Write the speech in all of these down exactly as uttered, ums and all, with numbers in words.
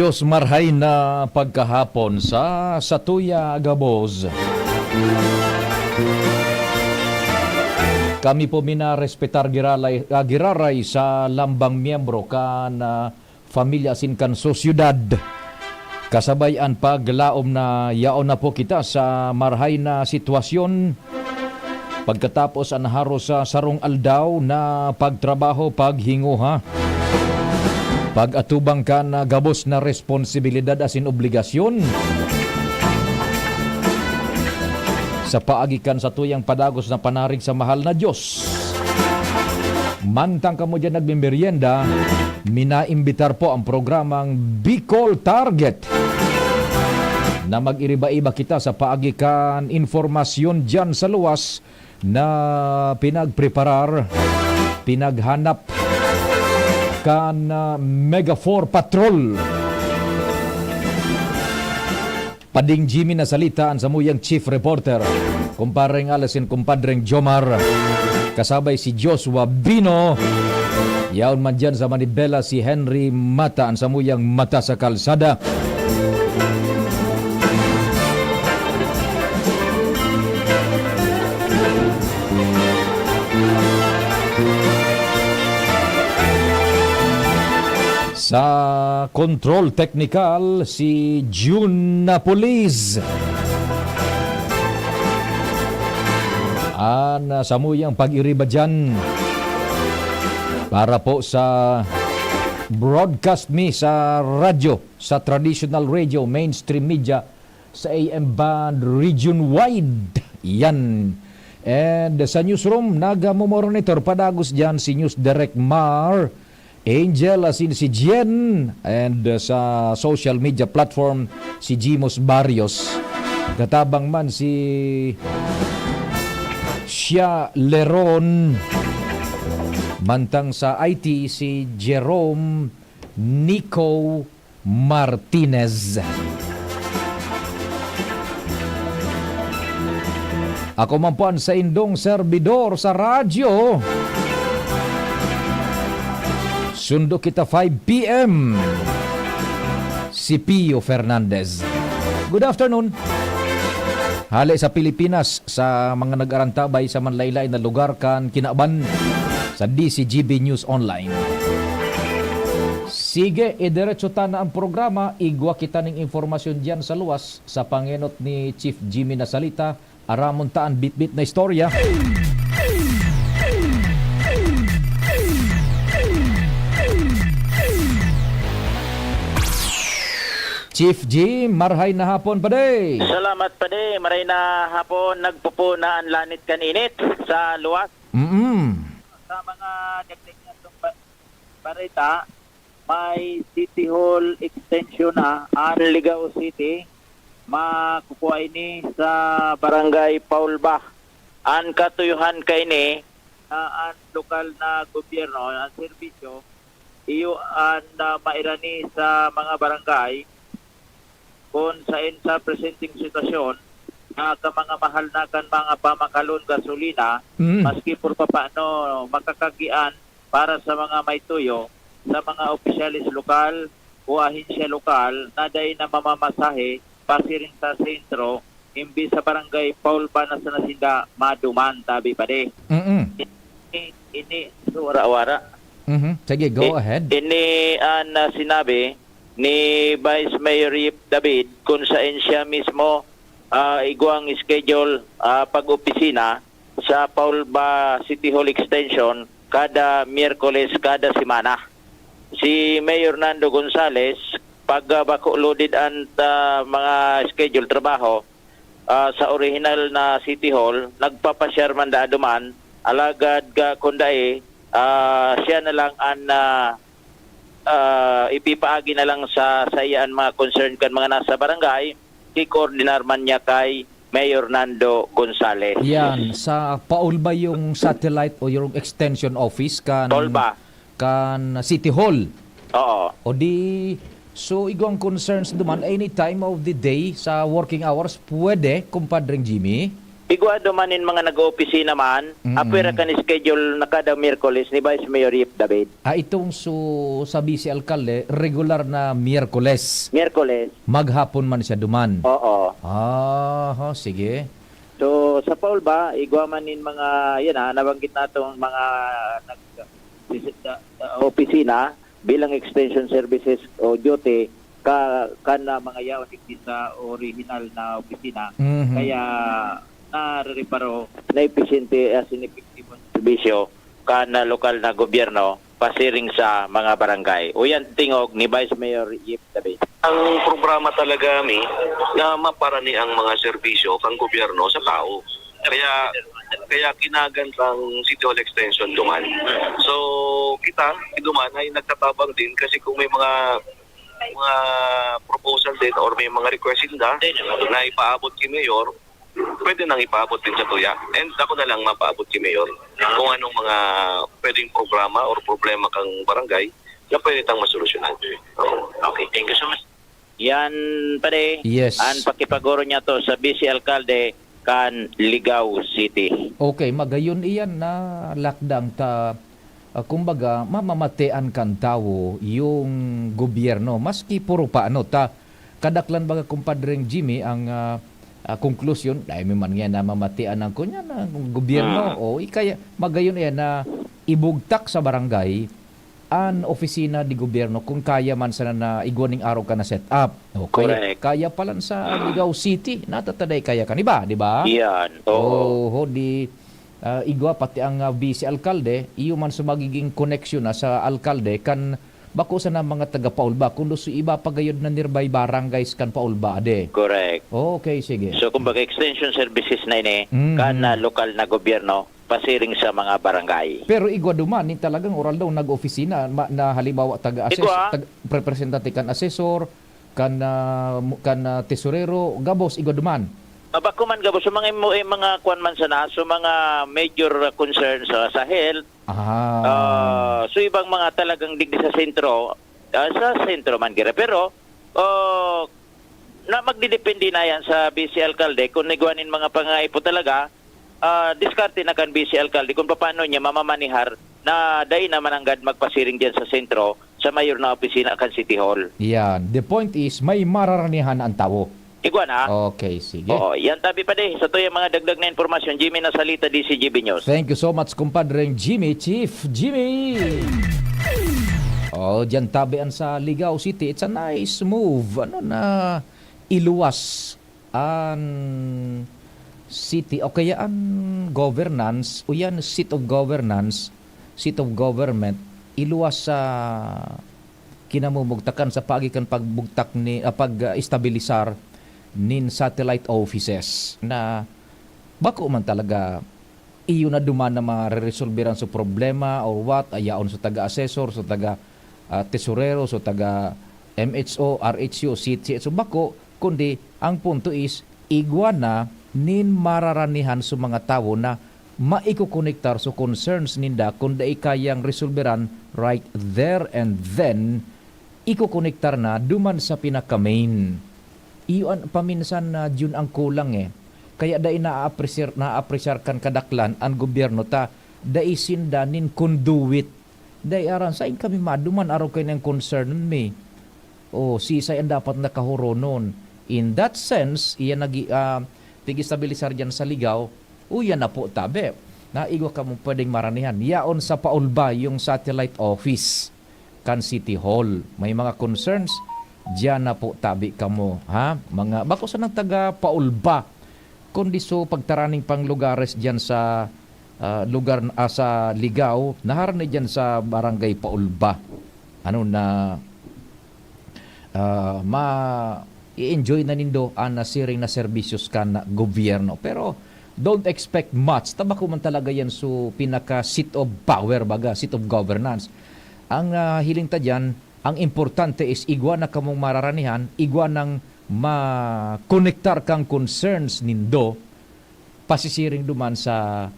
Dios, marhay na pagkahapon sa satuya gabos. Kami po minarespetar giralay, ah, giraray sa lambang miyembro kan, ah, pamilya asin kan sosyedad. Kasabay an paglaom na yaon na po kita sa marhay na sitwasyon. Pagkatapos an haros sa sarong aldaw na pagtrabaho, paghinguha, pag-atubang kan gabos na responsibilidad asin obligasyon sa paagi kan satuyang padagos na panarig sa mahal na Dios. Mantang kamo diyan nagmemeryenda, minaimbitar po ang programang Bicol Target na mag-iriba-iba kita sa paagi kan informasyon diyan sa luwas na pinagpreparar, pinaghanap kan, ah, Mega four Patrol. Pading Jimmy na salita an samuyang chief reporter, kumpareng Alice and kumpadreng Jomar, kasabay si Joshua Bino. Yaon man diyan sa manibela si Henry Mata, an samuyang mata sa kalsada. Sa control technical, si Jun Napolis. An, ah, samuyang pag-iriba diyan para po sa broadcast mi sa radyo, sa traditional radio, mainstream media, sa A M band, region wide. Yan. And sa newsroom, nagmo-monitor padagos diyan si News Direct Mar Angel asin si Jen. And, uh, sa social media platform, si Jimos Barrios. Katabang man si Shia Leron. Mantang sa I T, si Jerome Nico Martinez. Ako man po an saindong serbidor sa radyo. Sundo kita five P M. Si Pio Fernandez. Good afternoon. Hale sa Pilipinas, sa mga nag-arantabay sa manlaylay na lugar kan kinaban sa D C G B News Online. Sige, idiretso ta na ang programa. Igwa kita ning impormasyon diyan sa luwas sa pangenot ni Chief Jimmy Nasalita. Aramon ta an bitbit na istorya. Chief G, marhay na hapon, padi. Salamat, padi. Maray na hapon, nagpupuna an lanit kan init sa luwas. Mm. Sa mga dagdag na itong ba-, barita, may City Hall extension na an Ligao City. Makukua ini sa Barangay Paulba. An katuyohan kaini, ah, an lokal na gobyerno, an serbisyo, iyo an, ah, mairani sa mga barangay kun saen sa presenteng sitwasyon, na ka mga mahal na kan mga pamakalon, gasolina, Mm. maski por papaano makakagian para sa mga may tuyo, sa mga opisyales lokal o ahensya lokal na dai na mamamasahe pasiring sa sentro, imbis sa Barangay Paulba na sana sinda maduman, tabi pa di. Mm-mm. Ini, ini, so, wara-wara. Mhm. Sige, go I-, ahead. Ini an, ah, sinabi ni Vice Mayor Yip David kung saan siya mismo, ah, igwang schedule, ah, pag-opisina sa Paulba City Hall Extension kada Miyerkules kada semana. Si Mayor Nando Gonzales, pag, ah, bako loaded an, ah, mga schedule trabaho, ah, sa orihinal na City Hall, nagpapasyar man daad duman, alagad ga, kun dai, ah, siya na lang an, ah, ah, ipipaagi na lang sa, sa iya an mga concern kan mga nasa barangay, kikoordinar man niya kay Mayor Nando Gonzales. Yan, sa Paulba yung satellite o yung extension office kan Paulba. Kan City Hall. Oo. O di, so, igwang concerns duman, any time of the day, sa working hours, pwede, Kumpadreng Jimmy? Igwa duman nin mga nag-oopisina man, Mm. apwera kan schedule na kada Miyerkules ni Vice Mayor Yip David. Ah, itong su-, sa Vice Alkalde, regular na Miyerkules. Miyerkules. Maghapon man siya duman. Oo. Ah, ho, sige. So, sa Paul ba, igwa man nin mga, yan ah, nabanggit natong mga nag-, opisina bilang extension services o duty ka, kan na mga yaon digdi sa orihinal na opisina. Mhm. Kaya narereparo na episyente as in epektibong serbisyo kan na lokal na gobyerno pasiring sa mga barangay. Uyan tingog ni Vice Mayor Yip David. Ang programa talaga, Mi, na maparani ang mga serbisyo kan gobyerno sa tao. Kaya, kaya kinagan kang City Hall Extension duman. So, kita, duman ay nagtatabang din kasi kung may mga, mga proposal din or may mga request sinda na ipaabot kay Mayor, pwede nang ipaabot din sa tuya. And ako na lang mapaabot kay Mayor kung anong mga pwedeng programa or problema kang barangay na pwede tang masolusyonan. Oo. Okay, thank you so much. Yan, pare. Yes. An pakipagoro niya to sa Vice Alkalde kan Ligao City. Okay, magayon iyan na lakdang ta, ah, kumbaga, mamamatean kan tawo yung gobyerno. Maski puro pa, ano, ta, kadaklan baga, kumpadreng Jimmy, ang, ah, ah, konklusyon, dai mi man nga namamatean ang kunyan, ang gobyerno. Mm. O, ikaya, magayon iyan na ibugtak sa barangay an opisina de gobyerno kung kaya man sana na igwa ning arog ka na set up. Okay. Correct. Kaya palan sa Ligao City, natataday kaya kan iba, di ba? Iyan, oo. Oho, di, ah, igwa pati ang, ah, vice alkalde, iyo man sa magiging koneksyon na sa alkalde kan bako sana mga taga Paulba, kundi sa iba pa gayod na nearby barangays kan Paulba, ade. Correct. Okay, sige. So, kumbaga, extension services na ini, Mhm. kan, ah, lokal na gobyerno, pasiring sa mga barangay. Pero igwa duman, ni talagang oral daw nag-opisina, ma-, na halimbawa, taga-assess-, Igwa. tag-, representante kan asesor, kan, ah, mu-, kan, ah, tesorero, gabos, igwa duman. Ah, bako man gabos, so mga imo-, eh, mga kwan man sana, so mga major concerns sa, sa health, Ah. ah, so ibang mga talagang digdi sa sentro, ah, sa sentro man gira. Pero, ah, na magdidepende na yan sa vice alkalde kung igwa nin mga pangangaipo talaga, ah, diskarte na kan vice alkalde kung papaano niya mamamanihar na dai na mananggad magpasiring diyan sa sentro, sa mayor na opisina kan City Hall. Yan. The point is, may mararanihan ang tawo. Igwa na. Okay, sige. Oo, yan tabi pa di. Sa tuyang mga dagdag na impormasyon, Jimmy Nasalita, D C G B News. Thank you so much, kumpadreng Jimmy, Chief Jimmy. Oh, diyan tabi an sa Ligao City. It's a nice move. Ano na, iluwas an city o kaya an governance, o yan seat of governance, seat of government, iluwas sa kinamumugtakan sa paagi kan pagbugtak ni, ah, pag, ah, estabilisar nin satellite offices na bako man talaga iyo na duman na mareresolberan sa problema or what, ayaon sa taga-assessor, sa taga, ah, tesorero, sa taga M H O, R H O, C H O, bako, kundi ang punto is, igwa na nin mararanihan sa mga tawo na maikokonektar sa concerns ninda kun dai kayang resolberan right there and then, ikokonektar na duman sa pinaka-main. Iyo an paminsan na diyon ang kulang, eh. Kaya dai naapresyar, naapresyar kan kadaklan an gobyerno ta dai sinda nin conduit. Dai aram, sain kami maduman, arog kaini an concern mi. O, sisay an dapat na kahuronon? In that sense, iyan nagi-, ah, pig-estabilisar diyan sa Ligao, uya na po tabi. Na igwa kamong pwedeng maranihan. Yaon sa Paulba yung satellite office kan City Hall. May mga concerns, diyan na po tabi kamo, ha? Mga, bako sanang taga Paulba, kundi so pagtaraning pang lugares diyan sa, ah, lugar, ah, sa Ligao, naharani diyan sa Barangay Paulba. Ano na, ah, ma-i-enjoy na nindo an nasiring na serbisyos kan gobyerno. Pero don't expect much. Ta bako man talaga yan so pinaka seat of power, baga, seat of governance. Ang, ah, hiling ta diyan, ang importante is igwa na kamong mararanihan, igwa nang makonektar kang concerns nindo, pasisiring duman sa,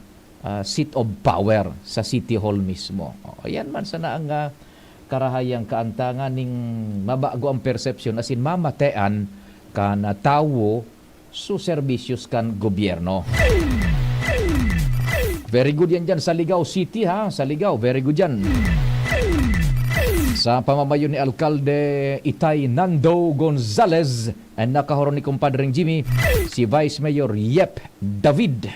ah, seat of power, sa City Hall mismo. O, ayan man sana ang, ah, karahayang kaantangan ning mabago ang persepsyon, as in, mamatean kan, ah, tawo so serbisyos kan gobyerno. Very good yan dyan sa Ligao City, ha? Sa Ligao, very good yan. Sa pamamayo ni Alkalde Itay Nando Gonzales, and nakaharong ni Kumpadreng Jimmy, si Vice Mayor Yep David.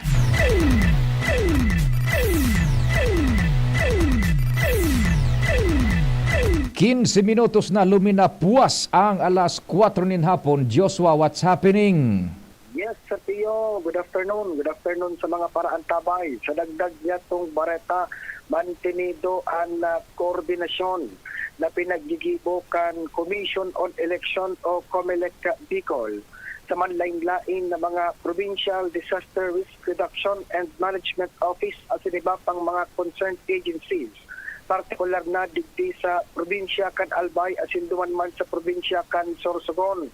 Quince minutos na luminapuas ang alas kwatro nin hapon. Joshua, what's happening? Yes, Sir Pio. Good afternoon. Good afternoon sa mga paraantabay. Sa dagdag niyatong bareta, mantinido an ah, koordinasyon na pinaggigibo kan Commission on Election o COMELEC Bicol sa manlain-lain na mga Provincial Disaster Risk Reduction and Management Office asin iba pang mga concerned agencies, partikular na digdi sa probinsya kan Albay asin duman man sa probinsya kan Sorsogon.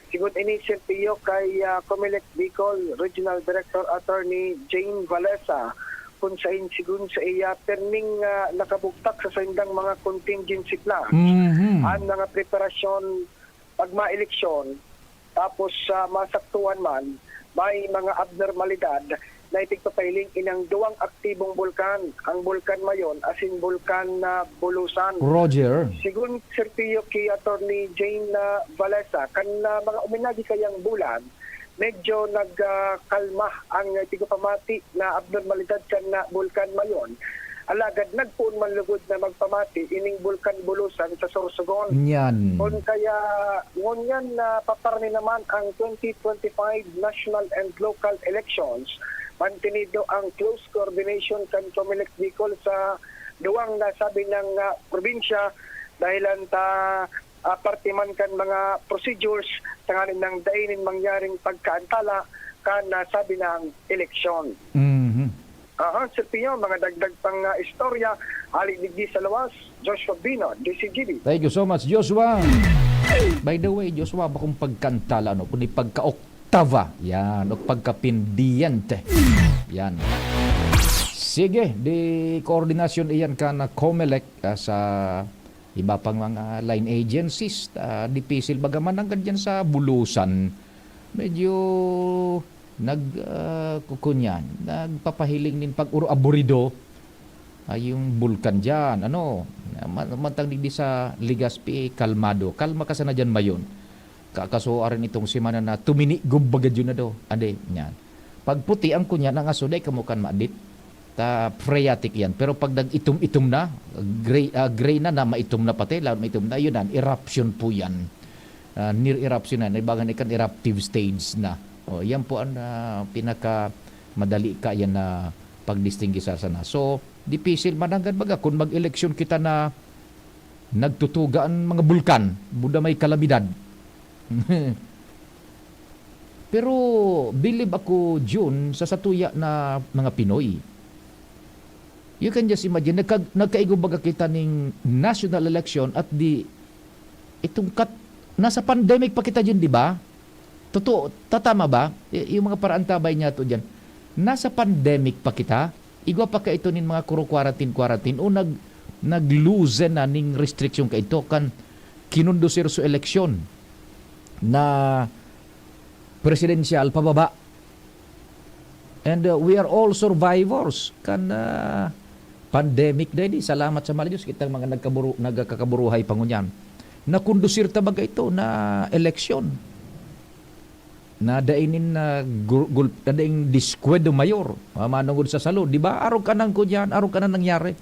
Sigon ini, Sir Pio, kay ah, COMELEC Bicol Regional Director Attorney Jane Valesa, kun sain sigon sa iya, perming ah, nakabugtak sa saindang mga contingency plans Mhm. ang mga preparasyon pag maeleksyon, tapos sa masaktuhan man, may mga abnormalidad na ipigpapahiling inang duwang aktibong bulkan, ang Bulkan Mayon asin Bulkan na Bulusan. Roger. Sigon Sir Pio ki Attorney Jane ah, Valesa, kan ah, mga uminagi kayang bulan, medyo nagkalma ang tigpamati na abnormalidad kan ah, Bulkan Mayon. Alagad nagpoon man lugod na magpamati ining Bulkan Bulusan sa Sorsogon. Nyan. Kun kaya ngunyan na paparani naman ang twenty twenty-five national and local elections, mantinido ang close coordination kan COMELEC Bicol sa duwang nasabi ng ah, probinsya dahilan ta ah, parte man kan mga procedures tanganing nang dai nin mangyaring pagkaantala kan nasabi nang eleksyon. Mhm. Aha, Sir Pio, mga dagdag pang ah, istorya, hali digdi sa luwas, Joshua Bino, D C G B. Thank you so much, Joshua. By the way, Joshua, bakong pagkantala, no? Kundi pagka-oktava. Yan, o pagkapindiyente. Yan. Sige, di koordinasyon iyan ka na COMELEC ah, sa iba pang mga line agencies. Ah, dipisil baga man hanggang dyan sa Bulusan. Medyo nag ah, kukunyan, nagpapahiling nin pag-uro aburido ay yung bulkan dyan, ano, ma- mantang digdi sa Legazpi, kalmado. Kalma ka sana dyan, Mayon. Kakaso arin itong semana na tuminigob bagad yun na daw. Ade, yan. Pag puti ang kunyan, ang aso, dai kamo kan maadit. Ta phreatic yan. Pero pag nag-itom-itom na, gray, ah, gray na, na maitom na pati, lalo maitom na, yun na, eruption po yan. Ah, near eruption na, naibagan ikan eruptive stage na. O, yan po ang ah, pinaka madali ka yan na pagdistinggisar sana. So, dipisil mananggad baga kung mag-eleksyon kita na nagtutuga ang mga bulkan, buda may kalamidad. Pero bilib ako, Jun, sa satuya na mga Pinoy. You can just imagine, nagka, nagkaigo baga kita ning national election at di, itong kat, nasa pandemic pa kita dyan, di ba? Totoo, tatama ba? Y- yung mga paraantabay niya to dyan. Nasa pandemic pa kita? Igwa pa ka ito nin mga kuro quarantine, quarantine o nag, nag-loosen na ning restriction ka ito kan kinundusir sa eleksyon na presidential pababa. And uh, we are all survivors kan uh, pandemic na ini. Salamat sa mga Diyos, kitang mga nagkaburu, nagkakaburuhay pa ngunyan. Nakundusir ta baga ito na eleksyon na dai nin uh, gul, gul, na daing diskuedo mayor, uh, manungod sa salud, di ba? Arog ka nang kunyan, arog ka na nangyari.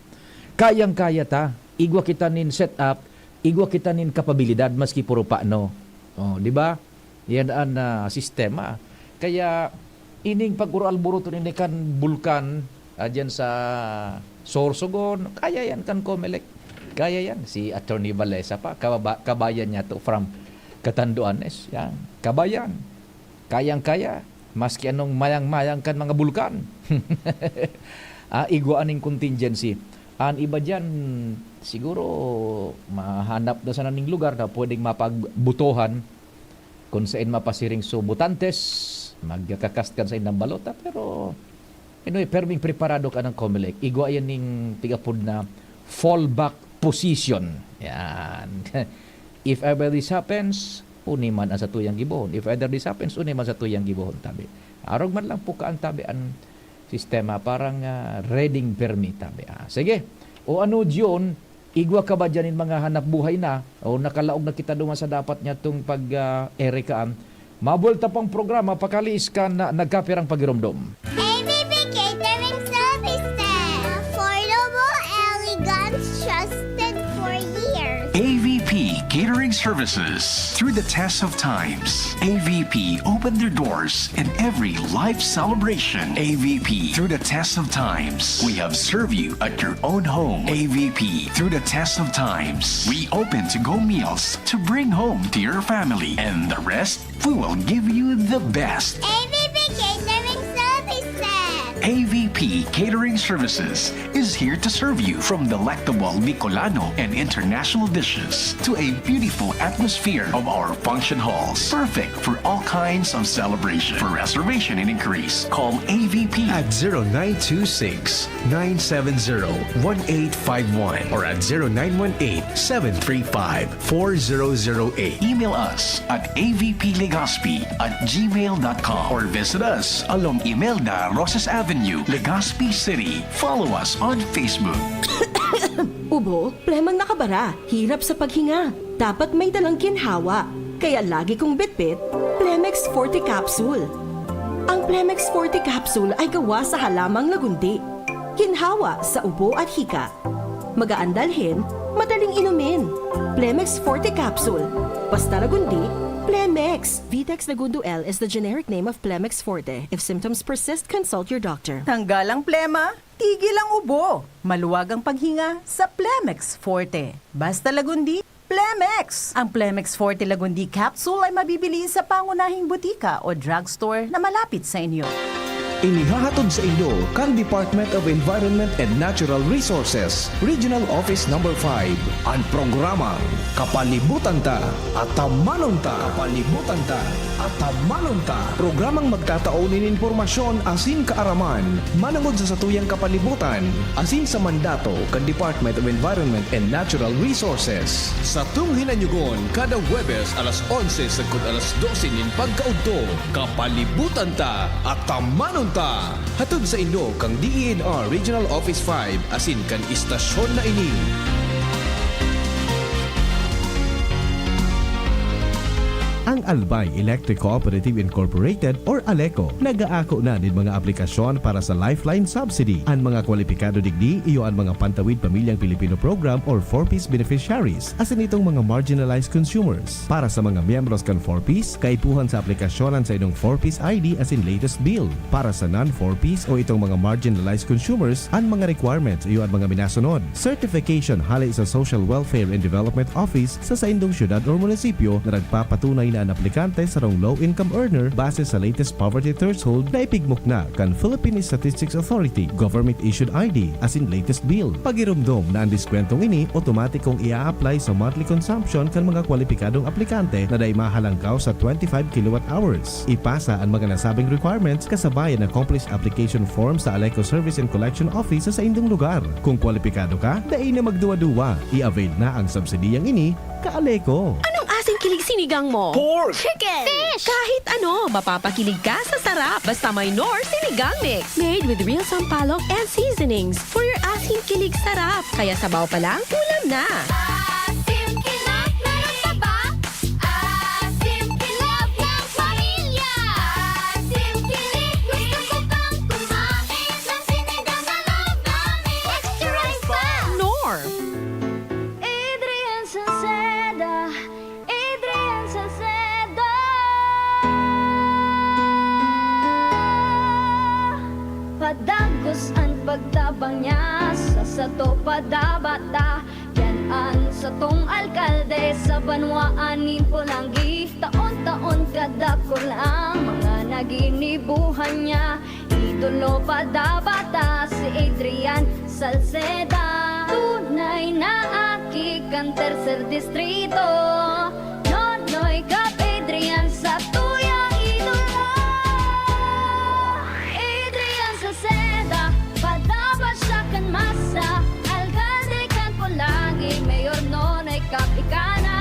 Kayang-kaya ta, igwa kita nin set up, igwa kita nin kapabilidad maski puro paano. Oh, di ba? Yan an ah, sistema. Kaya ining pag-uro-alboroton ini kan bulkan, ah, diyan sa Sorsogon, kaya yan kan Comelec. Kaya yan. Si Attorney Valesa pa, kababa, kabayan niya to from Catanduanes. Yan. Kabayan. Kayang-kaya. Maski anong mayang-mayang kan mga bulkan. Ah, igwa aning contingency. An iba diyan, siguro mahanap na sana ning lugar na pwedeng mapagbutohan kung sain mapasiring so botantes, magkakast kan saindang balota. Pero, anyway, perming preparado ka ng Comelec. Igwa yan ning tig-apod na fallback position. Yan. If ever this happens, uni man ang satuyang gibohon. If ever this happens, uni man satuyang gibohon, tabi. Arog man lang po kaan, tabi, an sistema, parang, ah, reading permit, sabi. Ah, sige. O ano, John, igwa ka ba dyan in mga hanap buhay na? O nakalaog na kita duman sa dapat niya tong pag, ah, erekaan? Mabuelta pang programa, pakaliis ka na nagkapirang pagiromdom. A V P Catering Services. Affordable, elegant, trusted for years. A V P Catering Services. Through the test of times, A V P opened their doors in every life celebration. A V P, through the test of times, we have served you at your own home. A V P, through the test of times, we open to-go meals to bring home to your family. And the rest, we will give you the best. A V P Catering Services. A V P Catering Services is here to serve you, from delectable Bicolano and international dishes to a beautiful atmosphere of our function halls, perfect for all kinds of celebration. For reservation and inquiries, call A V P at zero nine two six, nine seven zero, one eight five one or at zero nine one eight, seven three five, four zero zero eight. Email us at A V P Legazpi at gmail dot com or visit us along Imelda Rosas Avenue, Legazpi City. Follow us on Facebook. Ubo, plemang nakabara, hirap sa paghinga. Dapat may dalang ginhawa. Kaya lagi kong bitbit, Plemex Forte Capsule. Ang Plemex Forte Capsule ay gawa sa halamang lagundi. Ginhawa sa ubo at hika. Magaan dalhin, madaling inumin. Plemex Forte Capsule. Basta lagundi, Plemex. Vitex Lagundo L is the generic name of Plemex Forte. If symptoms persist, consult your doctor. Tanggal ang plema, tigil ang ubo. Maluwag ang paghinga sa Plemex Forte. Basta lagundi, Plemex! Ang Plemex Forte Lagundi Capsule ay mabibili sa pangunahing butika o drugstore na malapit sa inyo. Inihahatod sa inyo kan Department of Environment and Natural Resources, Regional Office Number five, an programang Kapalibutan Ta, Atamanon Ta. Kapalibutan Ta, Atamanon Ta. Programang magtatao nin impormasyon asin kaaraman manongod sa satuyang kapalibutan asin sa mandato kan Department of Environment and Natural Resources. Satong hinanyogon kada Huwebes alas onse sagkod alas dose nin pagkaudto, Kapalibutan Ta, Atamanon Ta. Hatod sa inyo kan D E N R Regional Office five asin kan istasyon na ini. Ang Albay Electric Cooperative Incorporated or ALECO nag-aako na nin mga aplikasyon para sa Lifeline Subsidy. An mga kwalipikado digdi iyo an mga Pantawid Pamilyang Pilipino Program or four Ps beneficiaries, asin itong mga marginalized consumers. Para sa mga miyembros kan four Ps, kaipuhan sa aplikasyon an saindong four Ps I D asin latest bill. Para sa non-four Ps o itong mga marginalized consumers, an mga requirements iyo an mga minasunod. Certification hale sa Social Welfare and Development Office sa saindong syudad or munisipyo na nagpapatunay na an aplikante sarong low-income earner base sa latest poverty threshold na ipigmukna kan Philippine Statistics Authority, government-issued I D, asin latest bill. Pagiromdom na an diskwentong ini otomatikong i-a-apply sa monthly consumption kan mga kwalipikadong aplikante na dai mahalangkaw sa twenty-five kilowatt hours. Ipasa an mga nasabing requirements kasabay an accomplished application form sa ALECO Service and Collection Office sa saindong lugar. Kung kwalipikado ka, dai na magduwa-duwa. I-avail na ang subsidiyang ini, ka-ALECO. Anong asin kilig sinigang mo? Pork! Chicken! Fish! Kahit ano, mapapakilig ka sa sarap. Basta may Knorr Sinigang Mix. Made with real sampalok and seasonings. For your asin kilig sarap. Kaya sabaw pa lang, ulam na. Asim kilig, meron ka ba? Asim kilig ng pamilya. Asim kilig, gusto ko pang kumain ng sinigang na loob namin. Extra rice pa! Knorr! Adrian Salceda, Adrian Salceda. Padagos an pagtabang niya sa sato padabata. Yan an satong alkalde sa banwaan nin Polangui. Taon-taon kadakul ang mga naginibuhan niya. Idolo padabata si Adrian Salceda. Tunay na aki kan Tercer Distrito. Nonoy Kap Adrian sa tuyang idolo. Adrian Salceda, padaba siya kan masa. Alkalde kan Polangui, Mayor Nonoy Kap ika na.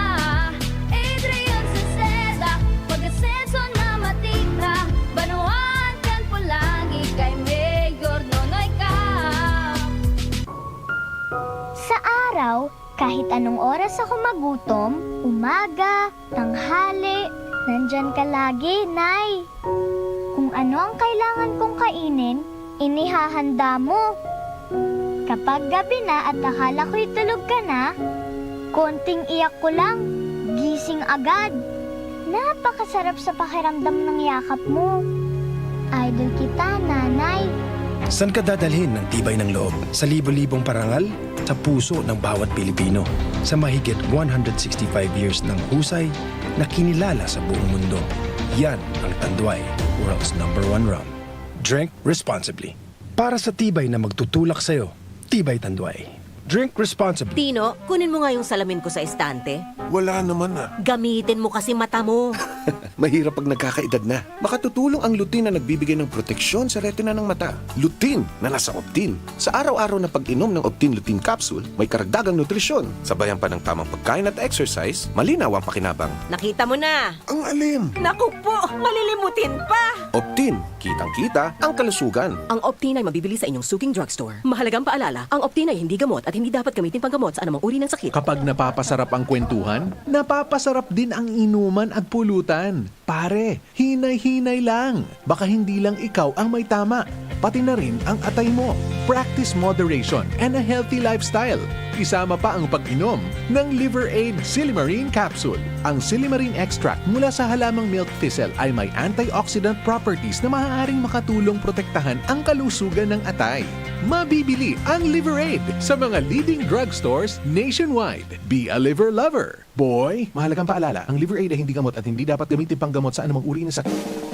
Adrian Salceda, pag-asenso na matira. Banwaan kan Polangui kay Mayor Kahit anong oras ako magutom, umaga, tanghali, nandyan ka lagi, Nay. Kung ano ang kailangan kong kainin, inihahanda mo. Kapag gabi na at akala ko'y tulog ka na, konting iyak ko lang, gising agad. Napakasarap sa pakiramdam ng yakap mo. Idol kita, Nanay. San ka dadalhin ng tibay ng loob? Sa libo-libong parangal? Sa puso ng bawat Pilipino. Sa mahigit one hundred sixty-five years ng husay na kinilala sa buong mundo. Yan ang Tanduay, world's number one rum. Drink responsibly. Para sa tibay na magtutulak sa'yo, Tibay Tanduay. Drink responsibly. Tino, kunin mo nga yung salamin ko sa estante. Wala naman ah. Gamitin mo kasi mata mo. Mahirap pag nagkakaedad na. Makatutulong ang lutein na nagbibigay ng proteksyon sa retina ng mata. Lutein na nasa Optin. Sa araw-araw na pag-inom ng Optin Lutein Capsule, may karagdagang nutrisyon. Sabayan pa ng tamang pagkain at exercise, malinaw ang pakinabang. Nakita mo na. Ang alim! Naku po, malilimutin pa. Optin, kitang-kita ang kalusugan. Ang Optin ay mabibili sa inyong suking drugstore. Mahalagang paalala, ang Optin ay hindi gamot at hindi dapat gamitin panggamot sa anumang uri ng sakit. Kapag napapasarap ang kwentuhan, napapasarap din ang inuman at pulutan. Pare, hinay-hinay lang. Baka hindi lang ikaw ang may tama, pati na rin ang atay mo. Practice moderation and a healthy lifestyle. Isama pa ang pag-inom ng Liver Aid Silimarin Capsule. Ang silimarin extract mula sa halamang milk thistle ay may antioxidant properties na maaaring makatulong protektahan ang kalusugan ng atay. Mabibili ang Liver Aid sa mga leading drugstores nationwide. Be a liver lover! Boy, mahalagang paalala, ang Liver Aid ay hindi gamot at hindi dapat gamitin panggamot sa anumang uri ng sakit.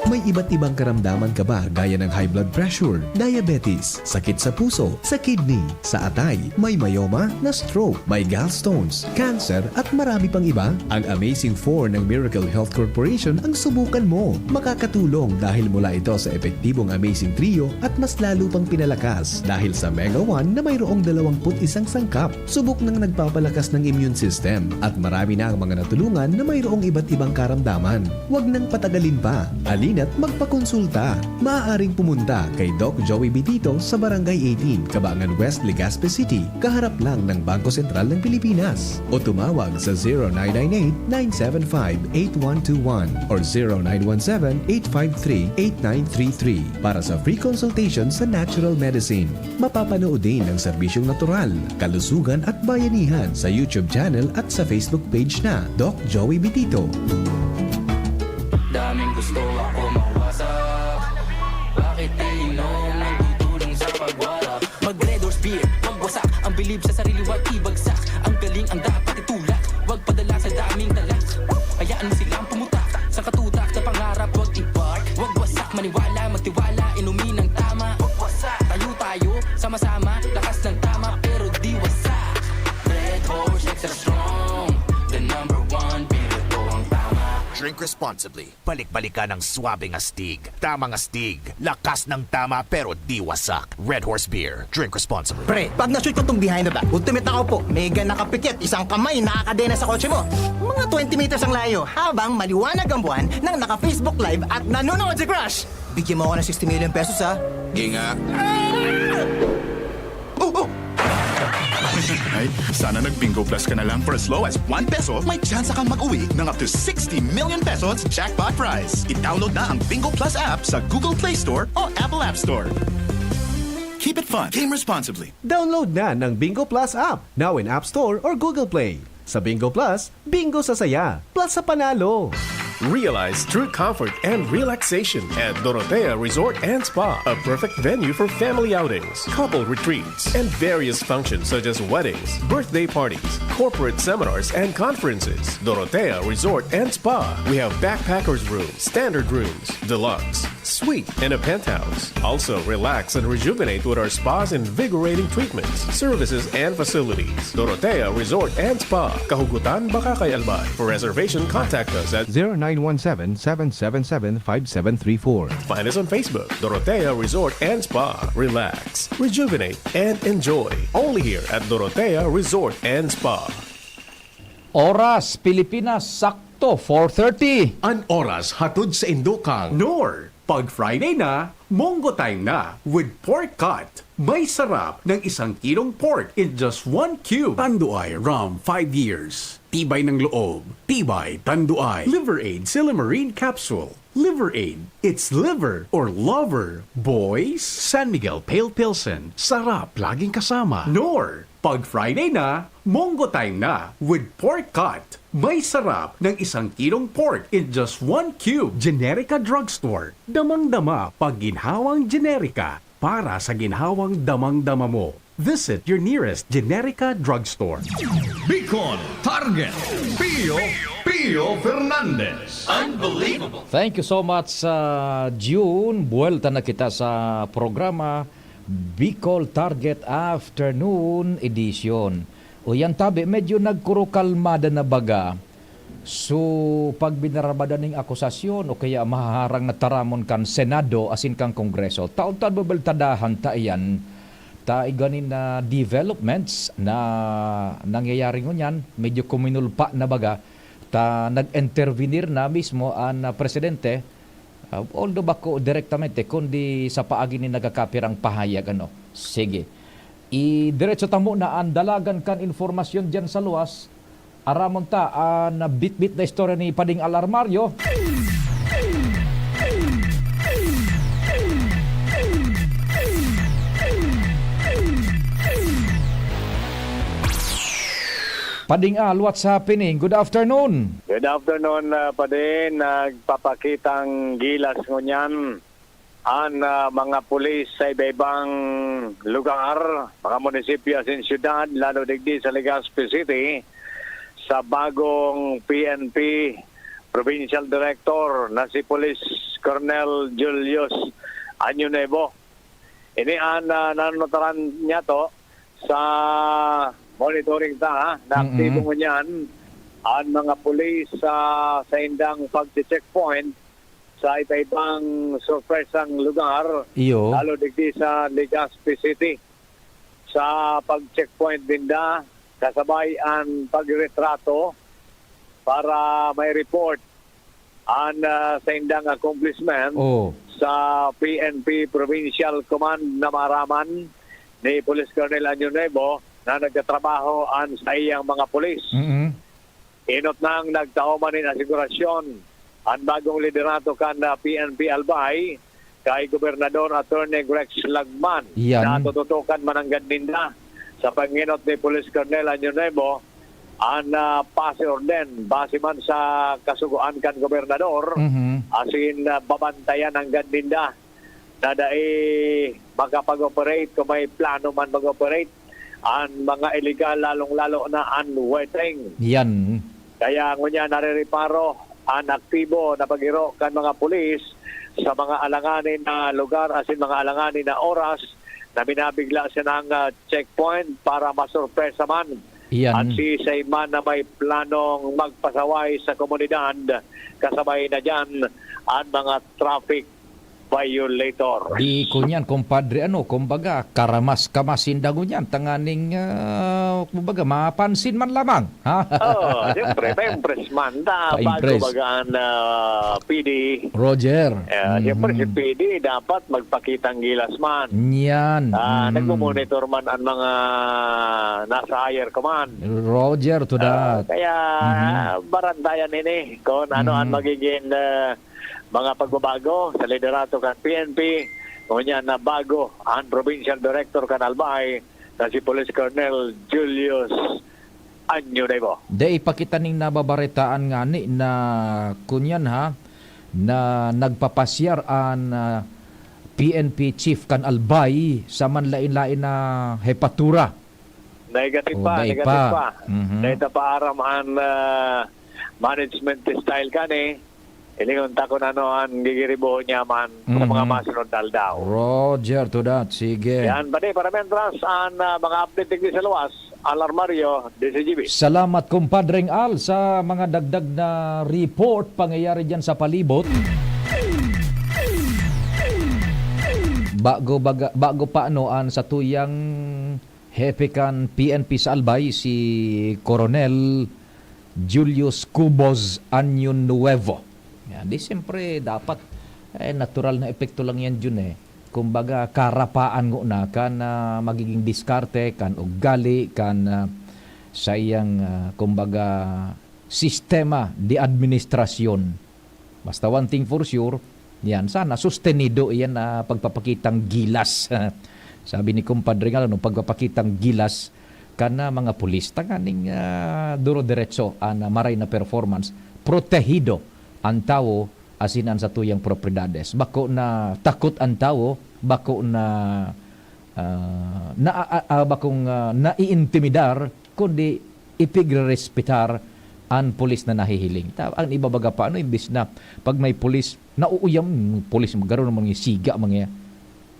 May iba't ibang karamdaman ka ba gaya ng high blood pressure, diabetes, sakit sa puso, sa kidney, sa atay, may myoma, na-stroke, may gallstones, cancer, at marami pang iba? Ang Amazing four ng Miracle Health Corporation ang subukan mo. Makakatulong dahil mula ito sa epektibong Amazing Trio at mas lalo pang pinalakas dahil sa Mega one na mayroong dalawampu't isang sangkap. Subok nang nagpapalakas ng immune system at marami na ang mga natulungan na mayroong iba't ibang karamdaman. Huwag nang patagalin pa. Halina't magpakonsulta. Maaaring pumunta kay Doc Joey Bitito sa Barangay eighteen, Cabangan West, Legazpi City, kaharap lang ng Bangko Sentral ng Pilipinas. O tumawag sa zero nine nine eight, nine seven five, eight one two one or zero nine one seven, eight five three, eight nine three three para sa free consultation sa natural medicine. Mapapanood din ang serbisyong natural, kalusugan at bayanihan sa YouTube channel at sa Facebook page na Doc Joey Bitito. Daming gusto ako mawasak. Bakit iinom nagtutulong sa pagwala? Mag Red Horse Beer, magwasak. Ang bilib sa sarili, wag ibagsak. Ang galing ang dapat itulak. Wag padala sa daming talak. Hayaan mo silang pumutak. Sa katutak na pangarap, wag i-park. Wag wasak, maniwala, magtiwala. Inumin ang tama. Wag wasak, tayo tayo, sama-sama. Lakas ng tama, pero di wasak. Red Horse, extra strong. The number one, beer, ito ang tama. Drink responsibly. Balik-balikan ang swabing astig. Tamang astig. Lakas ng tama pero di wasak. Red Horse Beer. Drink responsibly. Pre, pag na-shoot ko tong behind the back, ultimate na ako po. May gan nakapikit, isang kamay nakakadena sa kotse mo. Mga twenty meters ang layo, habang maliwanag ang buwan nang naka-Facebook Live at nanonood si Crush. Bigyan mo ako ng sixty million pesos, ha? Ginga. Oh, oh! Ay, sana nag-Bingo Plus ka na lang. For as low as one peso, may tsansa kang mag-uwi ng up to sixty million pesos jackpot prize. I-download na ang Bingo Plus app sa Google Play Store o Apple App Store. Keep it fun. Game responsibly. Download na ng Bingo Plus app. Now in App Store or Google Play. Sa Bingo Plus, bingo sa saya, plus sa panalo. Realize true comfort and relaxation at Dorotea Resort and Spa, a perfect venue for family outings, couple retreats, and various functions such as weddings, birthday parties, corporate seminars, and conferences. Dorotea Resort and Spa. We have backpackers room, standard rooms, deluxe, suite, and a penthouse. Also, relax and rejuvenate with our spa's invigorating treatments, services, and facilities. Dorotea Resort and Spa, Kahugutan, Bacacay, Albay. For reservation, contact us at zero nine one seven, seven seven seven, five seven three four. Find us on Facebook, Dorotea Resort and Spa. Relax, rejuvenate, and enjoy. Only here at Dorotea Resort and Spa. Oras, Pilipinas, sakto, four thirty. An oras hatod sa indo kang Knorr. Pag Friday na, Mongo Time na with Pork Cut. May sarap ng isang kilong pork in just one cube. Tanduay Rum, five years. Tibay ng loob. Tibay, Tanduay. Liver Aid Silymarin Capsule. Liver Aid. It's liver or lover, boys. San Miguel Pale Pilsen. Sarap laging kasama. Knorr. Pag Friday na, Mongo Time na with Pork Cut. May sarap ng isang kilong pork in just one cube. Generica Drugstore. Damang-dama pag ginhawang Generica para sa ginhawang damang-dama mo. Visit your nearest Generica Drugstore. Bicol Target, Pio Pio Fernandez. Unbelievable! Thank you so much, sa June. Buwelta na kita sa programa Bicol Target Afternoon Edition. O yan tabi, medyo nagkurukalmada na baga. So, pag binarabada ning akusasyon o kaya mahaharang na taramon kan Senado asin kan Kongreso, taon-taon babeltadahan ta iyan. Ta iganin na developments na nangyayari ngunyan, medyo kuminulpa na baga. Ta nag-intervenir na mismo an, ah, presidente, ah, although bako direktamente, kundi sa paagi nin nagkakapirang pahayag, ano. Sige. Idiretso ta muna an dalagan kan impormasyon diyan sa luwas. Aramon ta an bitbit na istorya ni Pading Al Armario. Pading Al, what's happening? Good afternoon. Good afternoon, ah, Pading. Nagpapakitang gilas ngunyan an, ah, mga pulis sa iba-ibang lugar, mga munisipyo asin syudad, lalo digdi sa Legazpi City, sa bagong P N P Provincial Director na si Police Colonel Julius Año Nuevo. Ini an, ah, nanonotaran niya to sa monitoring ta, ha, na aktibo ngunyan an mga pulis sa saindang pagche-checkpoint sa iba-ibang sorpresang lugar, Iyo. lalo digdi sa Legazpi City. Sa pag-checkpoint ninda, kasabay an pagretrato para may report an, ah, saindang accomplishment Oh. sa P N P Provincial Command na maaraman ni Police Colonel Año Nuevo na nagtatrabaho an saiyang mga pulis. Mm-mm. Enot nang nagtao man nin asigurasyon an bagong liderato kan, ah, P N P Albay kay Gobernador Attorney Rex Lagman Yan. na tututukan mananggad ninda sa pangenot ni Police Colonel Año Nuevo an, ah, pase orden base man sa kasugoan kan gobernador Mhm. asin, ah, babantayan nanggad ninda na dai makapag-operate kung may plano man mag-operate an mga illegal, lalong-lalo na an weteng. Yan. Kaya ngunyan narireparo an aktibo na pag-iro kan mga pulis sa mga alanganin na lugar asin mga alanganin na oras na minabigla sinang, ah, checkpoint para masorpresa man Yan. at siisay man na may planong magpasaway sa komunidad, kasabay na diyan an mga traffic violator. Di ko niyan, kumpadre, ano, kumbaga, karamas-kamas sinda ngunyan, tanganing, ah, kumbaga, mapansin man lamang. Ha? Oh, siyempre, pa-impress man. Ta, bago Pa-impress. Baga an, ah, P D. Roger. Eh, siyempre, si Mhm. P D dapat magpakitang gilas man. Yan. Ah, Mhm. nagmo-monitor man ang mga nasa higher command. Roger to Ah, that. kaya Mhm. barantayan ini kung ano ang Mhm. magiging, ah, mga pagbabago sa liderato kan P N P. Ngunyan na bago ang provincial director kan Albay na si Police Colonel Julius Año Nuevo. Dai pa kita ning nababaretaan ngani na kunyan ha, na nagpapasyar an, ah, P N P chief kan Albay sa manlain-lain na hepatura. Negative Oh, pa, dai negative pa. pa. Mhm. Dai ta pa aram an, ah, management style kani. Hilingon ta kun ano an gigiribohon niya man sa Mhm. mga masunod na aldaw. Roger to that. Sige. Yan, pati para mentras an, ah, mga update digdi sa luwas, Al Armario, D Z G B. Salamat, Kumpadreng Al, sa mga dagdag na report pangyayari diyan sa palibot. Bago, baga, bago pa, ano, an satuyang hepe kan P N P sa Albay, si Coronel Julius Cubos Año Nuevo. Yan. Di siyempre dapat, Eh, natural na epekto lang yan, Jun, eh. Kumbaga, karapaan ngona kan, ah, magiging diskarte, kan ugali, kan, ah, sa iyang, ah, kumbaga, sistema de administrasyon. Basta one thing for sure, yan, sana sustenido iyan na pagpapakitang gilas. Sabi ni Compadre nga, ano, pagpapakitang gilas kan, ah, mga pulis. Tanganing, ah, duro-diretso an, ah, maray na performance. Protehido an tawo asin an satuyang propiedades. Bako na takot an tawo, bako na, ah, na, ah, ah, bakong, ah, naiintimidar, kundi ipigrerespetar an pulis na nahihiling. Ta-, ang iba baga pa, ano, imbis na pag may pulis, nauuyam, pulis, garo naman yung siga, mga yan.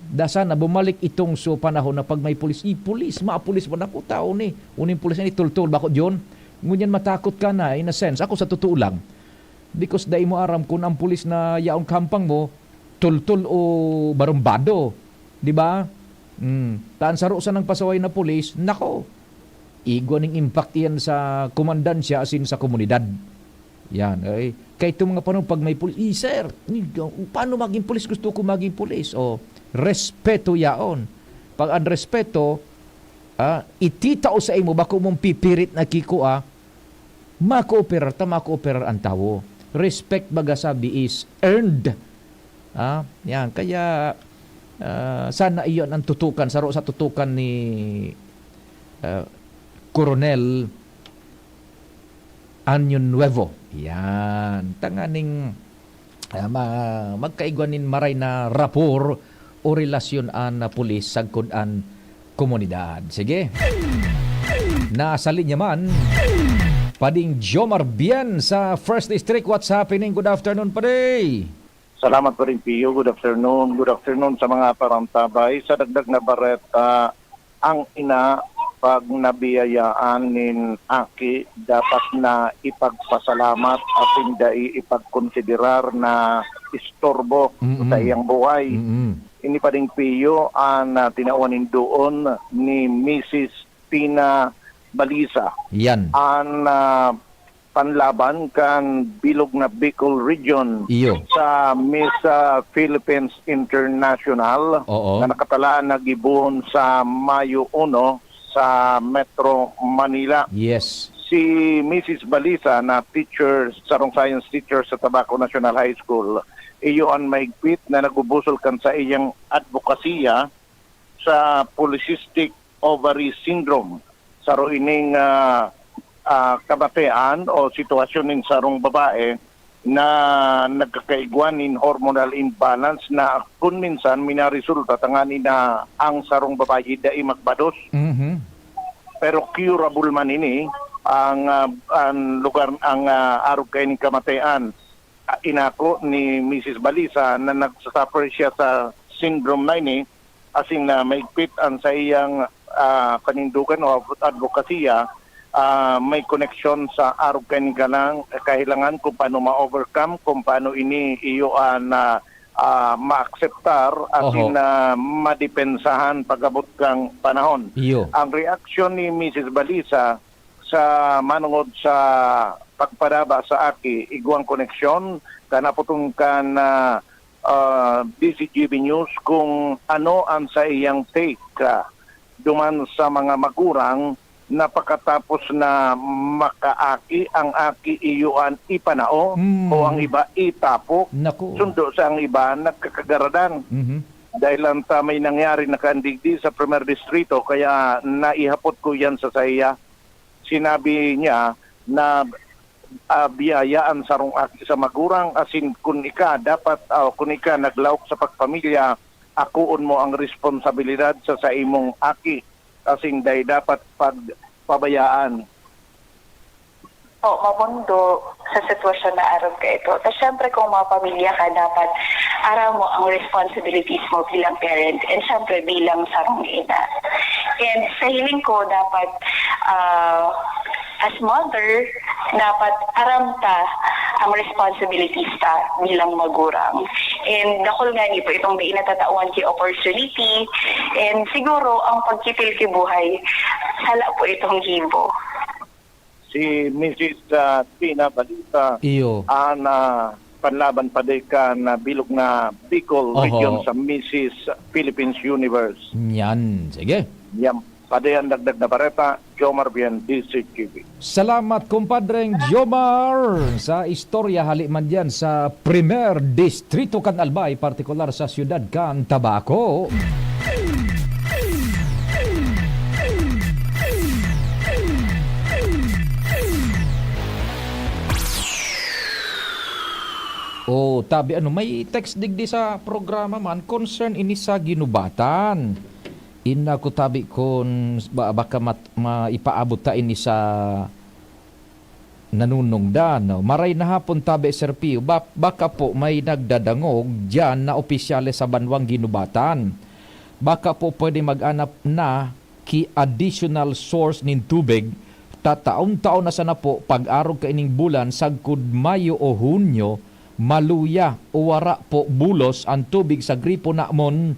Da sana bumalik itong so panahon na pag may pulis, "Ih, pulis, mga pulis, wala ko tao ni. Uning pulis na ni, tultol, bako, John?" Ngunyan matakot ka na, in a sense. Ako, sa totoo lang, because dai mo aram kung ang pulis na yaon kampang mo, tultol o barumbado. Di ba? Mm. Taan saro sa nang pasaway na pulis, nako, igwa ning impact iyan sa komandansya asin sa komunidad. Yan, eh. Kaya itong mga panahon, pag may pulis, "Eh, sir, paano maging pulis? Gusto ko maging pulis." O, respeto yaon. Pag ang respeto, ah, ititao sa imo, bako mong pipirit na kikua, makooperar ta, makooperar ang tawo. Respect, baga sabi, is earned. Ah, yan. Kaya, ah, sana iyon ang tutukan, saro sa tutukan ni, ah, Coronel Año Nuevo. Yan. Tanganing, ah, ma-, magkaigwa nin maray na rapor o relasyon an, ah, pulis sagkod an komunidad. Sige. Nasa linya man, Pading Jomar Bien sa First District. What's happening? Good afternoon, Padi. Salamat pa rin, Pio. Good afternoon. Good afternoon sa mga parantabay. Sa dagdag na bareta, ang ina, pag nabiyayaan nin aki, dapat na ipagpasalamat asin dai ipagkonsiderar na istorbo Mm-mm. sa iyang buhay. Mm-mm. Ini pa rin, Pio, ang, ah, tinawan nin doon ni Misis Tina Balisa. Yan. Ang, ah, panlaban kan bilog na Bicol Region Iyo. sa Miss, ah, Philippines International Oo. na nakatalaan na gibohon sa Mayo uno sa Metro Manila. Yes. Si Misis Balisa na teacher, sarong science teacher sa Tabaco National High School, iyo an mahigpit na nagbubusol kan sa iyang advokasya sa polycystic ovary syndrome. Saro ining, ah, ah, kamatean o sitwasyon nin sarong babae na nagkakaigwa nin hormonal imbalance na kun minsan minaresulta tangani na ang sarong babayi dai magbados. Mhm. Pero curable man ini, ang, ah, ang lugar, ang, ah, arog kaining kamatean, ah, inako ni Misis Balisa na nagsasuffer siya sa syndrome na ini, asin na maigpit ang sa iyang, ah, kanindugan o advokasya, ah, may koneksyon sa arog kaining kanang kahilangan kung paano ma-overcome, kung paano ini iyo, ah, na, ah, maakseptar asin Oho. na madepensahan pag-abot kang panahon. Iyo. Ang reaksyon ni Misis Balisa sa manungod sa pagpadaba sa aki, igwang koneksyon, kanaputong kan, ah, ah, D Z G B News kung ano ang sa iyang take, ah, duman sa mga magurang na pakatapos na makaaki, ang aki iyo an ipanao Mm. o ang iba itapok, Naku. sundo sa ang iba nagkakagaradan. Mhm. Dahil lang ta may nangyari na kaandigdi sa Primer Distrito, kaya naihapot ko yan sa saiya. Sinabi niya na, ah, biyaya an sarong aki sa magurang, asin kun ika dapat, ah, kun ika naglaog sa pagpamilya, akoon mo ang responsabilidad sa saimong aki, asin dai dapat pagpabayaan. O, mamondo sa sitwasyon na arog kaito. Tas, syempre, kung mapamilya ka, dapat aram mo ang responsibilities mo bilang parent and, syempre, bilang sarong ina. And sa hiling ko, dapat, ah, as mother, dapat aram ta ang responsibilities ta bilang magurang. And dakul nga ni po itong dai natatawan ki opportunity. And siguro, ang pagkipil ki buhay, sala po itong gibo. Si Misis, ah, Tina Balita, Iyo. ah, na panlaban pa di kan, ah, bilog na Bicol Oho. Region sa Missus Philippines Universe. Yan. Sige. Yan. Padi ang dagdag na bareta, Jomar Bien, D Z G B. Salamat, kumpadreng Jomar, sa istorya hali man diyan sa Primer Distrito kan Albay, partikular sa siyudad kan Tabaco. Oh, tabi ano, may text digdi sa programa man, concern ini sa ginubatan. Inako tabi kun ba-, baka mat-, maipaabot ta ini sa nanunungdan, no? Maray na hapon tabi, Sir Pio. Ba-, baka po may nagdadangog diyan na opisyales sa banwang ginubatan. Baka po pwede mag-anap na ki additional source nin tubig. Tataon-taon na sana po pag-arog kaining bulan, sagkod Mayo o Hunyo, maluya o wara po bulos an tubig sa gripo namon.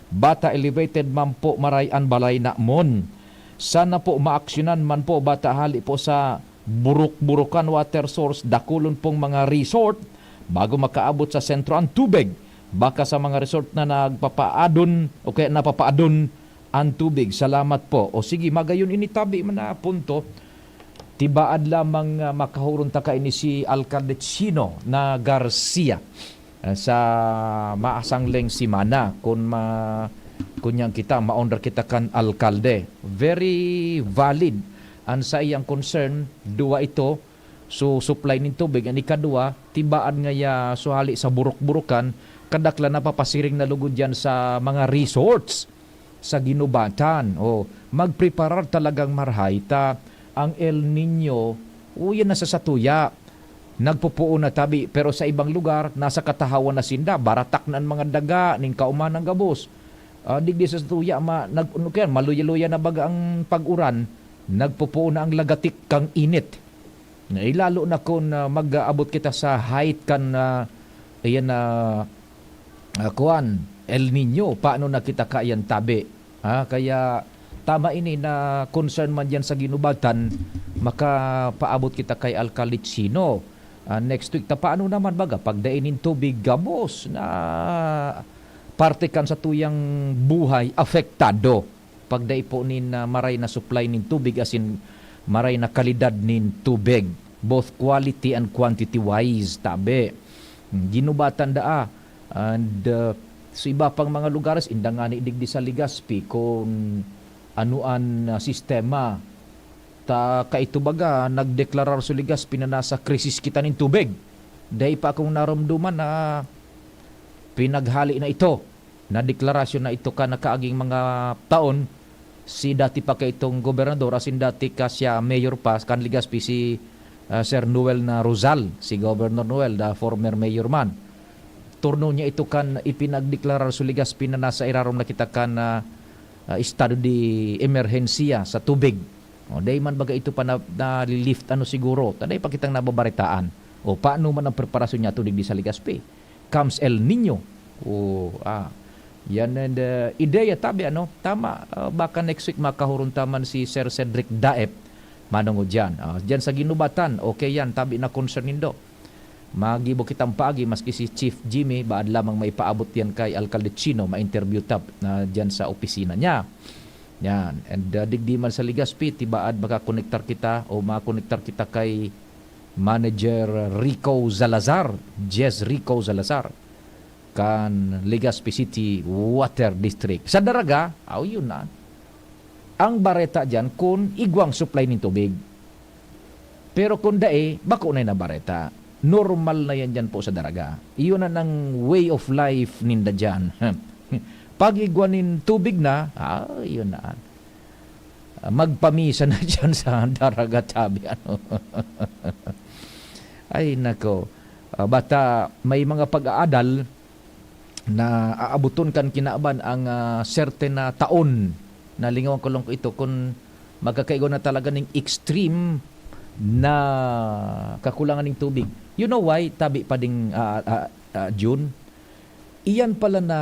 Bata elevated man po maray an balay namon. Sana po maaksyonan man po, bata hali po sa burok-burokan water source, dakulon pong mga resort bago makaabot sa sentro ang tubig. Baka sa mga resort na nagpapaadon o kaya napapaadon ang tubig. Salamat po. O sige, magayon ini tabi man na punto. Tibaad lamang, ah, makahuron ta kaini si Alkalde Chino na Garcia, ah, sa maasangling semana. Kun ma-, kun yan kita, maondar kita kan alkalde. Very valid an saiyang concern. Duwa ito, so supply nin tubig. An ikadua, tibaad ngaya, so hali sa burok-burokan, kadaklan napapasiring na lugod yan sa mga resorts sa ginubatan. O, magpreparar talagang marhay ta ang El Niño, uyan na sa satuya. Nagpupuon na tabi, pero sa ibang lugar, nasa katahawan na sinda, baratak na an mga daga, nin kauman ang gabos. Ah, digdi sa satuya, ma-, nag-, ano kaya, maluya-luya na baga ang pag-uran, nagpupuon na ang lagatik kan init. Na, eh, lalo na kun, ah, mag-aabot kita sa height kan, ah, ayan na, ah, kuwan, El Niño, paano na kita kaiyan tabi? Ah, kaya tama ini na concern man diyan sa ginubatan, makapaabot kita kay Alkalde Chino. Ah, next week, ta paano naman baga pag dai nin tubig, gabos na parte kan satuyang buhay apektado. Pagdai po nin, ah, maray na supply nin tubig, asin maray na kalidad nin tubig, both quality and quantity wise, tabi. Hmm, ginubatan daa. And, ah, sa iba pang mga lugares, inda ngani digdi sa Legazpi, kun ano an, ah, sistema. Ta kaito baga, nagdeklarar sa Legazpi na nasa krisis kita nin tubig. Dai pa akong naromdoman na pinaghali na ito. Nadeklarasyon na ito kan nakaaging mga taon, si dati pa kaitong gobernador asin dati ka siya mayor pa kan Legazpi, si, ah, Sir Noel na Rosal, si Governor Noel, the former mayor man. Turno niya ito kan ipinagdeklarar sa Legazpi na nasa irarom na kita kan, ah, ah, estado de emerhensiya sa tubig. O, dai man baga ito pa na, nali-lift ano siguro, ta dai pa kitang nababaritaan. O, paano man ang preparasyon niya to digdi sa Legazpi? Comes El Niño. O, ah, yan and, uh, ideya tabi, ano? Tama, uh, baka next week makahuron ta man si Sir Cedric Daep, manongod diyan. Ah, diyan sa Ginubatan, okay yan, tabi na concern nindo. Magibo kitang paagi, maski si Chief Jimmy, baad lamang maipaabot yan kay Alkalde Chino, ma-interview ta na diyan sa opisina niya. Yan. And, uh, digdi man sa Legazpi, tibaad makakonektar kita o makonektar kita kay Manager Rico Zalazar, Jess Rico Zalazar, kan Legazpi City Water District. Sa Daraga, aw, yun na. Ang bareta diyan kun igwang supply nin tubig. Pero kun dai, bako na na bareta. Normal na yan diyan po sa Daraga. Iyon na ang way of life ninda diyan. Pag igwa nin tubig na, ah, yun na. Ah, magpamisa na diyan sa Daraga, tabi, ano. Ay, nako. Ah, bata, may mga pag-aadal na aaboton kan kinaban ang, ah, certain na taon. Nalingawan ko lang ko ito, kun magkakaigwa na talaga ning extreme na kakulangan ning tubig. You know why, tabi pa ding, ah, ah, ah, June? Iyan pala na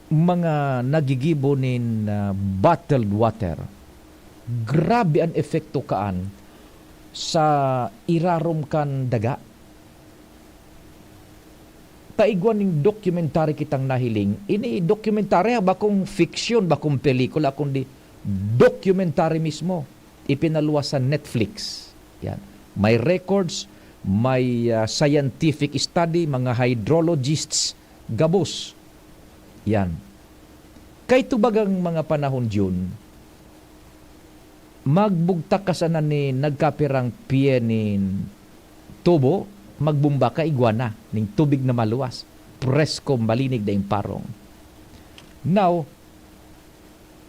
mga nagigibo nin, ah, bottled water, grabe an epekto kaan sa irarom kan daga. Ta igwa ning documentary kitang nahiling. Ini documentary, ha, bakong fiction, bakong pelikula, kundi documentary mismo. Ipinaluwas sa Netflix. Yan. May records, may, ah, scientific study, mga hydrologists, gabos. Yan. Kay tubagang mga panahon, Jun, magbugtak ka sana ni nagkapirang pye nin tubo, magbomba ka, igwa na, ning tubig na maluwas. Presko, malinig na yung parong. Now,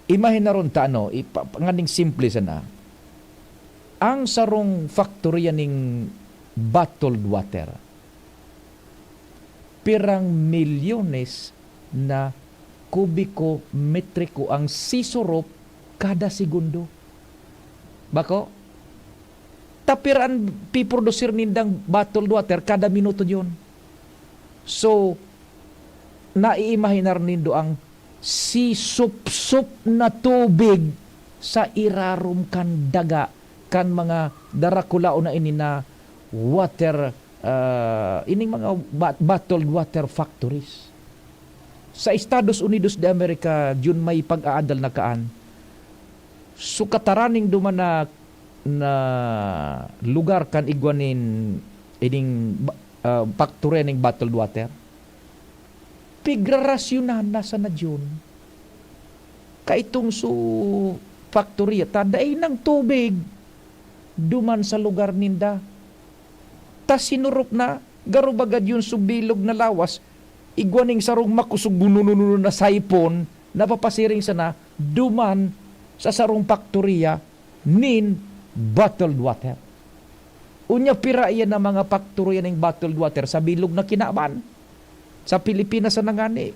imahinaron ta, ano, ipa-, nganing simple sana. Ang sarong factory ning bottled water, pirang milyones na kubiko metriko ang sisurup kada segundo. Bako? Tapir an piprodusir nindang bottled water kada minuto diyon. So, naiimahinar nindo ang sisupsup na tubig sa irarom kan daga, kan mga darakulaon na ini na water, ah, ining mga ba-, bottled water factories. Sa Estados Unidos de America, Jun, may pag-aadal na kaan. So, kataraning duman na, na lugar kan igwa nin, ining ba-, ah, factory ning bottled water. Pigrarasyonan na sana, Jun. Kaitong su factory ta, dai nang tubig duman sa lugar ninda. Ta sinurup na, garo baga diyon su bilog na lawas, igwa ning sarong makosog gunununun na saipon, napapasiring sana duman sa sarong paktoriya nin bottled water. Unya, pira iyan na mga paktoriya ning bottled water sa bilog na kinaban. Sa Pilipinas sana ngani.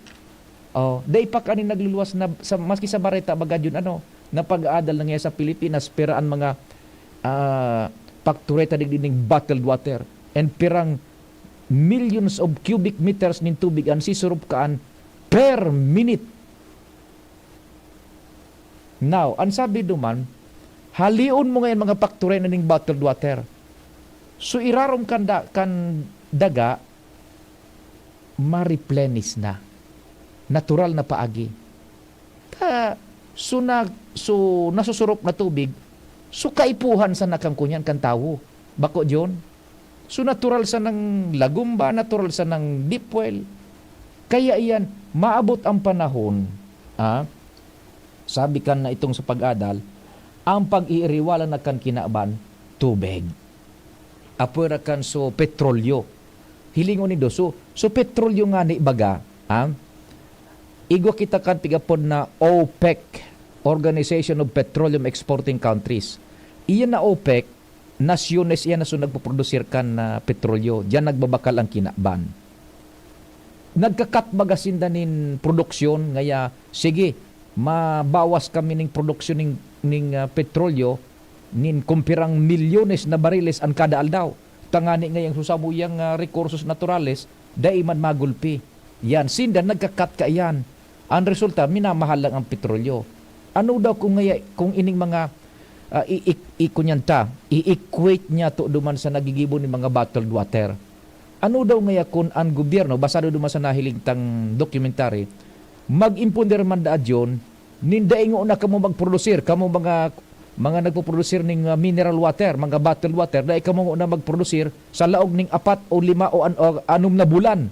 Oh, dai pa kani nagluluwas na sa, maski sa bareta baga yun, ano, na pag-aadal na ngayon sa Pilipinas, pira an mga, ah, paktoreta digdi ning bottled water. And pirang millions of cubic meters nin tubig an sisurup kaan per minute. Now, an sabi duman, halion mo ngayon mga paktoreta ning bottled water. So, irarom kan da-, kan daga, ma-replenish na. Natural na paagi. Ta, so na, so nasusurop na tubig, so kaipuhan sana kan kunyan kan tawo. Bako diyon? So natural sanang lagumba, natural sanang deep well. Kaya iyan, maabot ang panahon, ah, sabi kan na itong sa pag-adal, ang pag-iiriwala na kan kinaban, tubig. Apwera kan so petrolyo. Hilingon nindo, so, so petrolyo ngani baga, ha? Igwa kita kan tigapod na OPEC, Organization of Petroleum Exporting Countries. Iyan na OPEC, nasyones iyan na so nagpoprodusir kan, ah, petrolyo. Diyan nagbabakal ang kinaban. Nagka-cut baga sinda nin produksyon, ngaya, sige, mabawas kami ning produksyon ning, ning, ah, petrolyo, nin kumpirang milyones na bariles an kada aldaw. Tangani ngayang susamuyang, ah, rekursos naturales, dai man magulpi. Yan, sinda nagka-cut kaiyan. Ang resulta, minamahal lang ang petrolyo. Ano daw kung ngaya, kung ining mga, ah, i-, i-, i-, kunyan ta, i-equate niya to duman sa nagigibo ning mga bottled water? Ano daw ngaya kun an gobyerno, basado duman sa nahiling tang documentary, mag-imponer man daad yon nin dai ngona kamo magprodusir, kamo mga, mga nagpoprodusir ning, ah, mineral water, mga bottled water, dai kamo ngona magprodusir sa laog ning apat o lima o an-, o anom na bulan.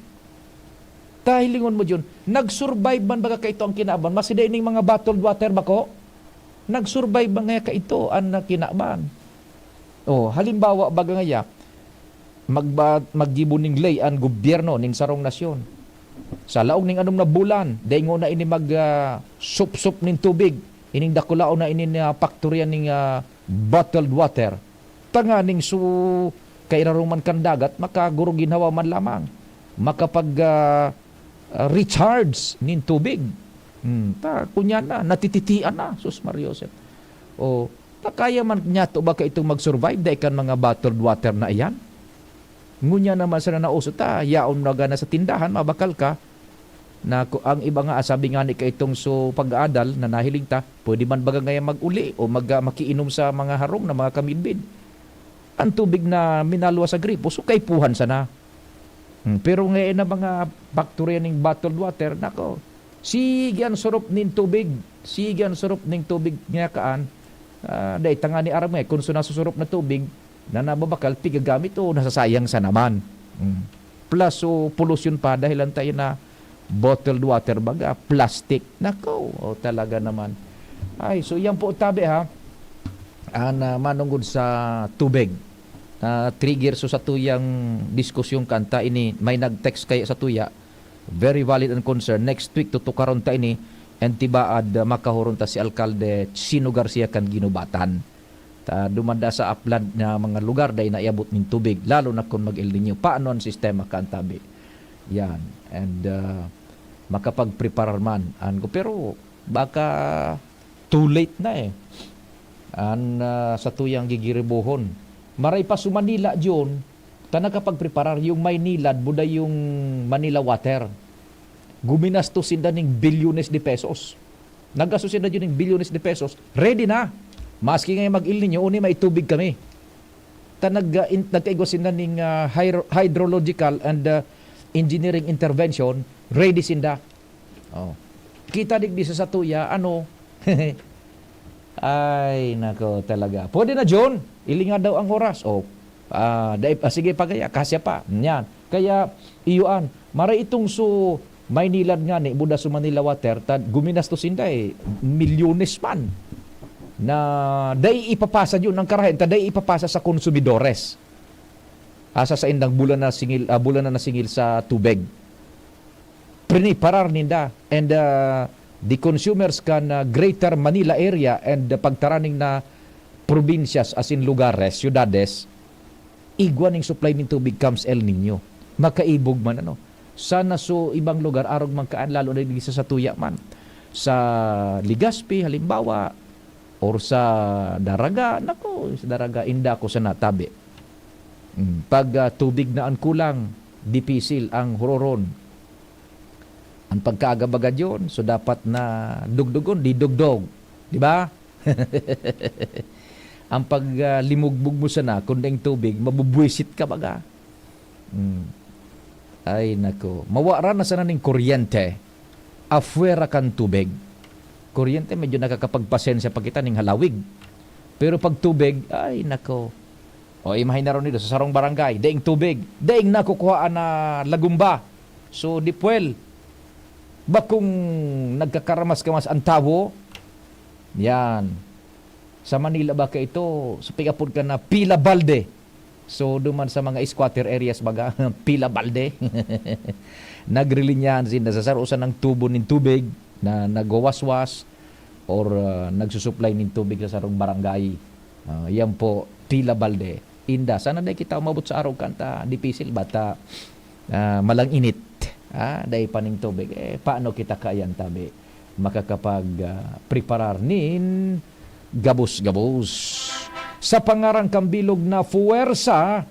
Ta hilingon mo diyon, nag-survive man baga kaito ang kinaban, maski dai ning mga bottled water bako? Nag-survive man ngaya kaito an, ah, kinaban? Oh, halimbawa, baga ngaya, magba-, maggibo ning ley an gobyerno nin sarong nasyon. Sa laog ning anom na bulan, dai ngona ini mag, ah, supsup nin tubig, ining dakulaon na ini na paktorya ning, ah, bottled water. Tanganing su-, kairaruman kan dagat, makagurog ginhawa man lamang. Makapag, ah, ah, recharge nin tubig. Hmm, ta, kunyan na, natititian na, sus Maria Josep. O, ta kaya man niyato ba kaitong mag-survive dai kan mga bottled water na iyan? Ngunyan naman sana nauso ta, yaon na gana sa tindahan, mabakal ka. Na ku-, ang iba nga, sabi nga ni kaitong so pag-aadal na nahiling ta, pwede man baga ngayon mag-uli o mag-, ah, makiinom sa mga harong na mga kamidbid. Ang tubig na minalwa sa gripo, so kaipuhan sana. Mm, pero ngayon na mga factory ning bottled water, nako, sige ang surop nin tubig. Sige ang surop ning tubig nga kaan. Ah, dai ta ngani aram nga, kung so nasusurop na tubig na nababakal, pigagamit o nasasayang sa naman. Mm. Plus, so, pollution pa dahil lang tayo na bottled water baga, plastic. Nako, o talaga naman. Ay, so yan po tabi ha. Ang, ah, manungod sa tubig. Ah, trigger so sa tuyang diskusyon kanta ini, may nag-text kaya sa tuya. Very valid and concern. Next week, tutukaron ta ini. And tibaad, ah, makahuron ta si Alkalde Chino Garcia kan Ginubatan. Ta dumanda sa aplad na mga lugar dai naiabot nin tubig, lalo na kun mag-El Niño. Paano ang sistema kan tabi? Yan. And, ah, makapagpreparar man. An, pero baka too late na eh. An, ah, sa tuyang gigiribohon. Maray pa sa Manila, Jun, ta nakapagpreparar yung Maynilad, buday yung Manila Water. Guminastos sinda ning bilyones de pesos. Naggastos sinda dyan ng bilyones de pesos. Ready na. Maski ngayon mag-El Niño, uni may tubig kami. Ta nag, ah, in, nagkaigwa sinda ning, ah, hydro-, hydrological and, ah, engineering intervention, ready sinda. Oh. Kita digdi sa satuya, ano? Ay, nako talaga. Pwede na, John. Ilinga daw ang oras. Oh. Ah, dai, ah, sige pa kaya, kasya pa. Yan. Kaya, iyoan. Maray itong so, Maynilad nga ni, buda sa Manila Water, ta guminastos sinda eh, milyones man. Na dai ipapasa yun ang karahayan, ta dai ipapasa sa konsumidores. Asa sa indang bulan na singil, ah, bulan na nasingil sa tubig. Priniparar ninda. And, ah, the consumers kan, ah, Greater Manila Area and, ah, pagtaraning na probinsyas asin lugares, syudades, igwa ning supply nin tubig comes El Niño. Makaibog man, ano. Sana so ibang lugar, arog man kaan, lalo na digdi sa satuya man. Sa Legazpi, halimbawa, or sa Daraga, nako, sa Daraga, inda ko sa natabi. Mm, pag, ah, tubig na ang kulang, dipisil ang huroron. Ang pagkaaga-bagad yun, so dapat na dugdugon, di dugdog. Di ba? Ang pag, ah, limugbog mo sana, kung daing tubig, mabubwisit ka baga. Mm. Ay, nako. Mawara na sana ning kuryente, afuera kan tubig. Kuryente, medyo nakakapagpasensya pa kita ning halawig. Pero pag tubig, ay, nako. O, imahinaron nindo, sa sarong barangay, daing tubig, daing nakukuhaan na lagumba. So, di puwel, bakong nagkakaramas-kamas ang tawo. Yan. Sa Manila ba ka ito? Sa pig-apod ka na pila balde. So, duman sa mga squatter areas baga, pila balde. Nagrilinyahan sinda sa saro sa nang tubo nin tubig na nagwawaswas or, ah, nagsusuplay nin tubig sa sarong barangay. Ah, yan po, pila balde. Inda, sana dai kita umabot sa arog kan ta, dipisil, bata, ah, malang init. Ah, dai pa ning tubig. Eh, paano kita kaiyan tabi? Makakapag, ah, preparar nin gabos-gabos. Sa pangarang kan bilog na fuwersa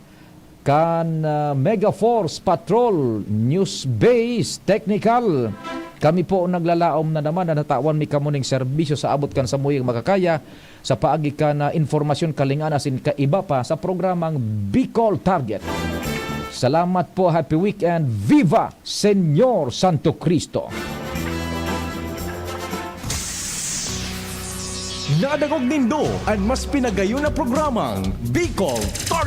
kan, ah, Mega Force Patrol News Base Technical, kami po naglalaom na naman na natawan mi kamo ning serbisyo sa abot kan samuyang makakaya sa paagi kan, ah, impormasyon, kalingaan asin kaiba pa sa programang Bicol Target. Salamat po, happy weekend, viva Señor Santo Cristo! Nadangog nindo an mas pinagayon na programang Bicol Target.